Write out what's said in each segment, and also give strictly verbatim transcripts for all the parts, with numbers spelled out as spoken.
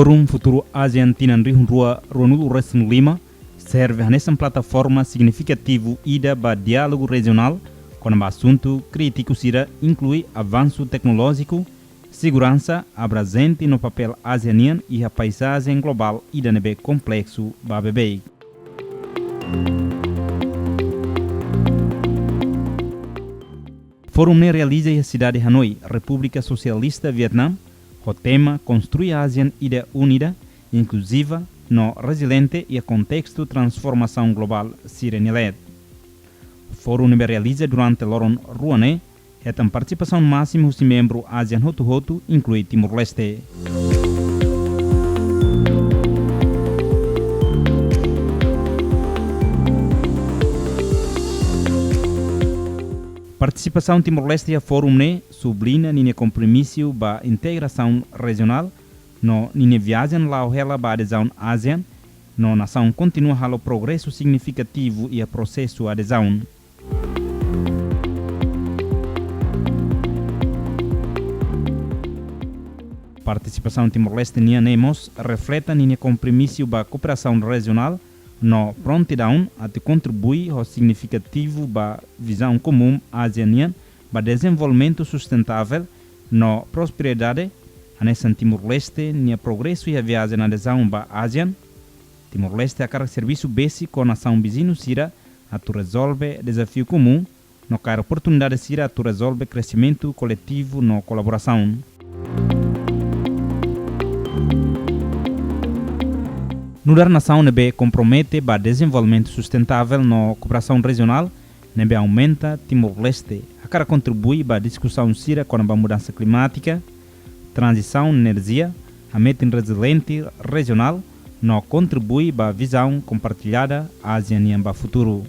Forum Futuru ASEAN tinan rihun rua ruanulu resin lima serve hanesan plataforma signifikativu ida ba diálogu rejionál kona-ba asuntu krítiku sira, inklui avansu teknolójiku, seguransa, abrajente no papél ASEAN nian iha paizajen globál ida ne'ebé kompleksu ba beibeik. Forum ne'e realiza iha sidade Hanoi, Repúblika Sosialista Vietname, ho tema Konstrui ASEAN ida unida, inkluziva no reziliente iha kontestu transformasaun globál sira-nia leet. Forum ne'ebé realiza durante loron rua ne'e hetan partisipasaun másimu husi membru ASEAN hotu-hotu, inklui Timor-Leste. Partisipasaun Timor-Leste iha forum ne'e subliña ninia kompromisu ba integrasaun rejionál no ninia viajen la'o hela ba adezaun ASEAN, no nasaun kontinua halo progresu signifikativu iha prosesu adezaun. Partisipasaun Timor-Leste nian ne'e mós refleta ninia kompromisu ba kooperasaun rejionál no prontidaun atu kontribui ho signifikativu ba vizaun komún ASEAN nian ba dezenvolvimentu sustentável no prosperidade, hanesan Timor-Leste nia progresu iha viajen adezaun ba ASEAN. Timor-Leste hakarak servisu besik ho nasaun viziñu sira atu rezolve dezafiu komún no kaer oportunidade sira atu rezolve kresimentu koletivu no kolaborasaun. Nu'udar nasaun ne'ebé kompromete ba dezenvolvimentu sustentável no kooperasaun rejionál ne'ebé aumenta, Timor-Leste hakarak kontribui ba diskusaun sira kona-ba mudansa klimátika, tranzisaun enerjia, hametin reziliente rejionál no kontribui ba vizaun kompartillada ASEAN nian ba futuru.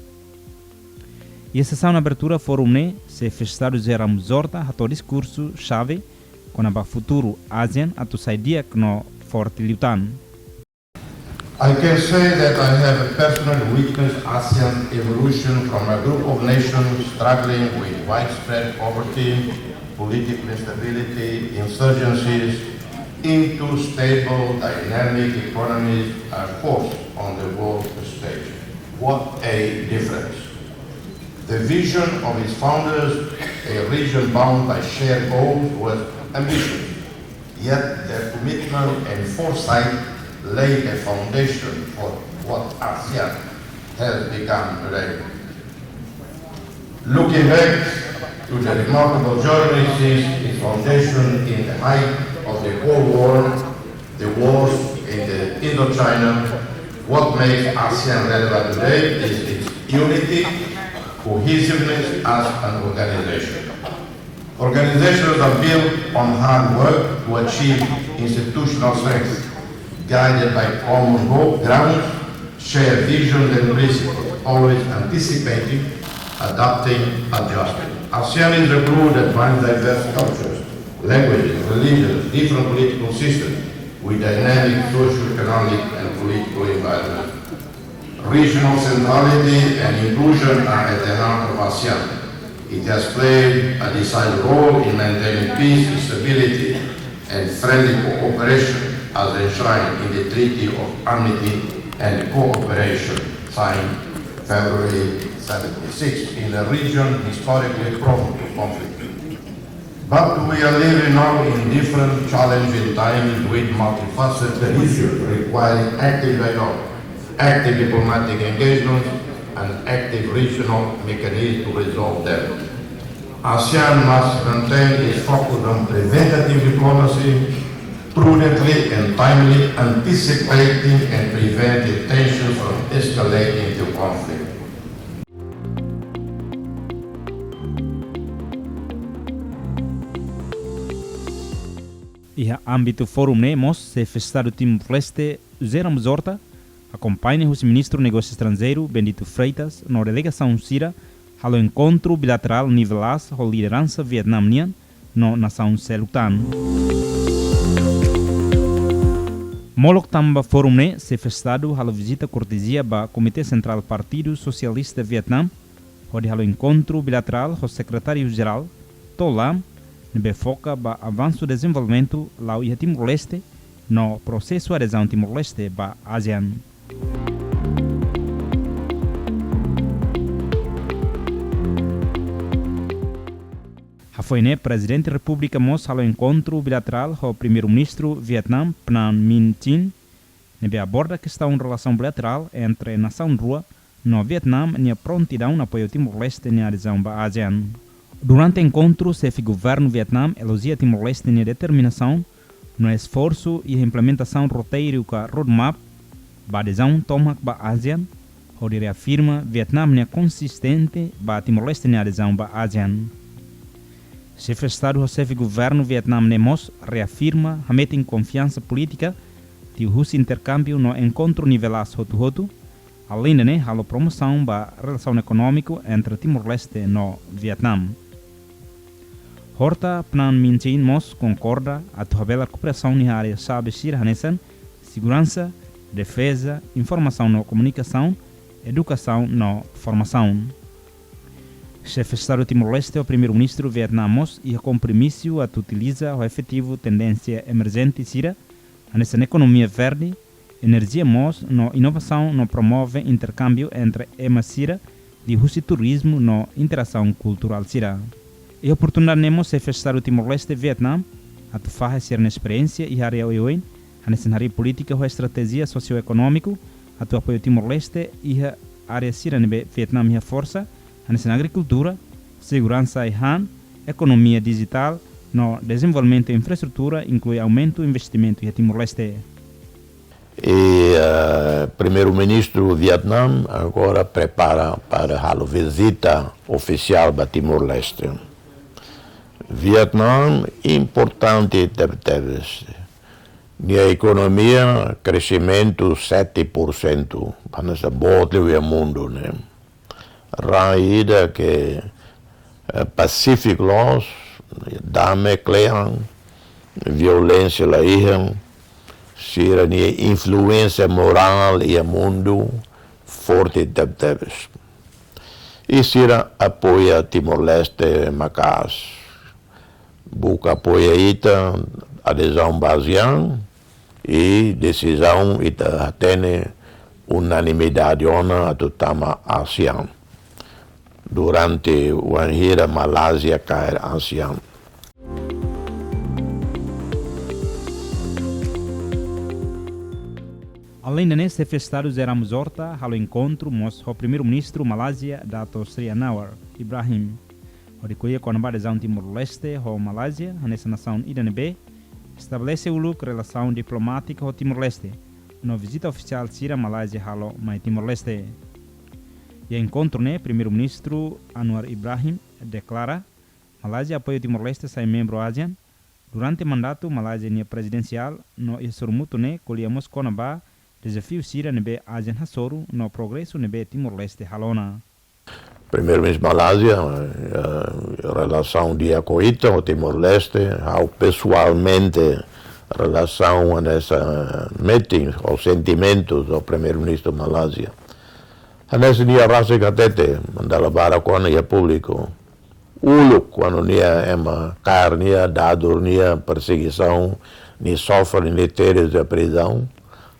Iha sesaun abertura forum ne'e, Xefe Estadu José Ramos-Horta hato'o diskursu xave kona-ba futuru ASEAN atu sai di'ak no forte liután. I can say that I have personally witnessed ASEAN's evolution from a group of nations struggling with widespread poverty, political instability, insurgencies, into stable, dynamic economies and force on the world stage. What a difference! The vision of its founders, a region bound by shared goals, was ambitious, yet their commitment and foresight laid a foundation for what ASEAN has become today. Looking back to the remarkable journey since its foundation in the height of the Cold War, the wars in the Indochina, what makes ASEAN relevant today is its unity, cohesiveness as an organization. Organizations are built on hard work to achieve institutional strength, guided by common goal, grounds, shared visions and principles, always anticipating, adapting, adjusting. ASEAN is a glue that binds diverse cultures, languages, religions, different political systems with dynamic socio-economic and political environment. Regional centrality and inclusion are at the heart of ASEAN. It has played a decisive role in maintaining peace, stability, and friendly cooperation as enshrined in the Treaty of Amity and Cooperation signed February seventy-six in a region historically prone to conflict. But we are living now in different challenging times with multifaceted issues requiring active dialogue, active diplomatic engagement, and active regional mechanisms to resolve them. ASEAN must maintain its focus on preventative diplomacy, prudently and timely anticipating and preventing tensions from escalating to conflict. Iha ámbitu forum ne'e mós, Xefe Estadu Timor-Leste, José Ramos-Horta, akompaña husi Ministru Negósiu Estranjeiru, Bendito Freitas, no delegasaun sira, halo enkontru bilaterál nivel aas ho lideransa Vietname nian no nasaun seluk tan. Molok tanba forum ne'e, Xefe Estadu halo vizita kortezia ba Komité Sentrál Partidu Sosialista Vietname, hodi halo enkontru bilaterál ho Sekretáriu Jerál, To Lam, ne'ebé foka ba avansu dezenvolvimentu la'o iha Timor-Leste, no prosesu adezaun Timor-Leste ba ASEAN. Hafoin ne'e, Prezidente Repúblika mós halo enkontru bilaterál ho Primeiru-Ministru Vietname, Pham Minh Chinh, ne'ebé aborda kestaun relasaun bilaterál entre nasaun rua no Vietname nia prontidaun apoiu Timor-Leste nia adezaun ba ASEAN. Durante enkontru, xefe governu Vietname elojia Timor-Leste nia determinasaun no esforsu iha implementasaun roteiru ka roadmap ba adezaun tomak ba ASEAN, hodi reafirma Vietname nia konsistente ba Timor-Leste nia adezaun ba ASEAN. Xefe Estadu ho xefe governu Vietname ne'e mós reafirma hametin konfiansa polítika liuhusi interkámbiu no enkontru nivel aas hotu-hotu, aleinde ne'e halo promosaun ba relasaun ekonómiku entre Timor-Leste no Vietname. Horta, Pham Minh Chinh mós konkorda atu habelar kooperasaun iha área xave sira hanesan seguransa, defeza, informasaun no komunikasaun, edukasaun no formasaun. Xefe Estadu Timor-Leste ho Primeiru-Ministru Vietname mós iha kompromisu atu utiliza ho efetivu tendénsia emerjente sira, hanesan ekonomia verde, enerjia moos no inovasaun no promove interkámbiu entre ema sira liuhusi turizmu no interasaun kulturál sira. Iha oportunidade ne'e mós xefe Estadu Timor-Leste Vietname atu fahe sira-nia esperiénsia iha área oioin, hanesan harii polítika ho estratéjia sosioekonómiku atu apoiu Timor-Leste iha área sira ne'ebé Vietname iha forsa, hanesan agrikultura, seguransa ai-han, ekonomia dijitál, no dezenvolvimentu infraestrutura, inklui aumentu investimentu iha Timor-Leste. I, eh, Primeiru-Ministru Vietname agora prepara para halo vizita ofisiál ba Timor-Leste. Vietname importante tebetebes. Nia ekonomia kresimentu sete por sentu, hanesan boot liu iha mundu, ne'e. Rai ida ke, eh, pasífiku loos, dame kle'an, violénsia la iha, sira-nia influénsia morál iha mundu forte tebetebes. I sira apoia Timor-Leste maka'as. Buka apoia ita adezaun ba ASEAN, i desizaun ita hatene unanimidade ona atu tama ASEAN. Durante wainhira Malázia kaer ASEAN. Aleinde ne'e, xefe Estadu José Ramos Horta halo enkontru mós ho Primeiru-Ministru Malázia, Dato Sri Anwar Ibrahim, hodi ko'alia kona-ba adezaun Timor-Leste ho Malázia, hanesan nasaun ida ne'ebé estabelese uluk relasaun diplomátika ho Timor-Leste, no vizita ofisiál sira Malázia halo mai Timor-Leste. Iha enkontru ne'e, Primeiru-Ministru Anwar Ibrahim deklara, Malázia apoiu Timor-Leste sai membru ASEAN durante mandatu Malázia nia prezidensiál, no iha sorumutu ne'e ko'alia mós kona-ba dezafiu sira ne'ebé ASEAN hasoru no progresu ne'ebé Timor-Leste halo ona. Primeiru-Ministru Malázia, eh, relasaun di'ak ho ita, ho Timor-Leste, ha'u pesoalmente relasaun hanesan metin ho sentimentus ho Primeiru-Ministru Malázia. Hanesan nia rasik hatete, dala barak ona iha públiku. Uluk, kuandu nia ema kaer nia, dadur nia, persegisaun, nia sofre, nia teres iha prizaun.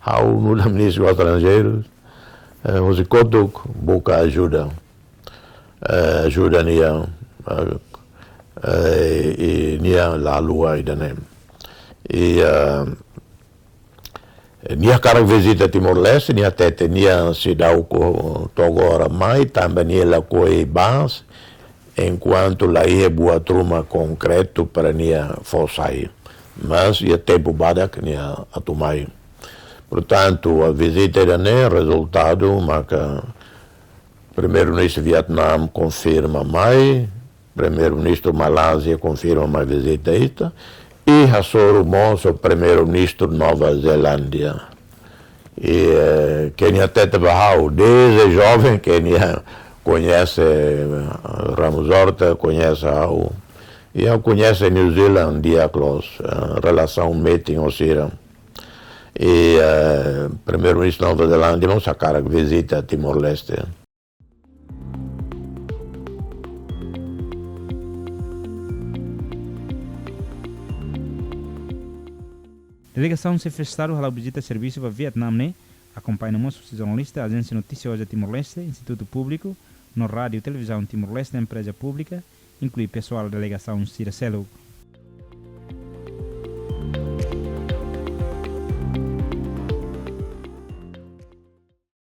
Ha'u nu'udar Ministru Estranjeirus, eh, husi kotuk buka ajuda. Eh, ajuda nia, eh, eh, i nia la haluha ida-ne'e. I, eh, nia hakarak vizita Timor-Leste, nia hatete nia seidauk to'o agora mai, tanba nia lakohi bá, enkuantu la iha buat ruma konkretu para nia fó sai. Mas iha tempu badak nia atu mai. Portantu, vizita ida-ne'e rezultadu maka Primeiru-Ministru Vietname konfirma mai, Primeiru-Ministru Malázia konfirma mai vizita ida, i hasoru mós ho Primeiru-Ministru Nova Zelándia. I, eh, ke nia hatete ba ha'u, dezde joven ke nia koñese, eh, Ramos Horta, koñese ha'u. I ha'u koñese New Zealand di'ak loos, eh, relasaun metin ho sira. I, eh, Primeiru-Ministru Nova Zelándia mós hakarak vizita Timor-Leste. Delegasaun Xefe Estadu hala'o vizita servisu ba Vietname ne'e akompaña mós husi jornalista Ajénsia Notisioza Timor-Leste, Institutu Públiku, no Rádiu Televizaun Timor-Leste, Empreza Públika, inklui pesoál delegasaun sira seluk.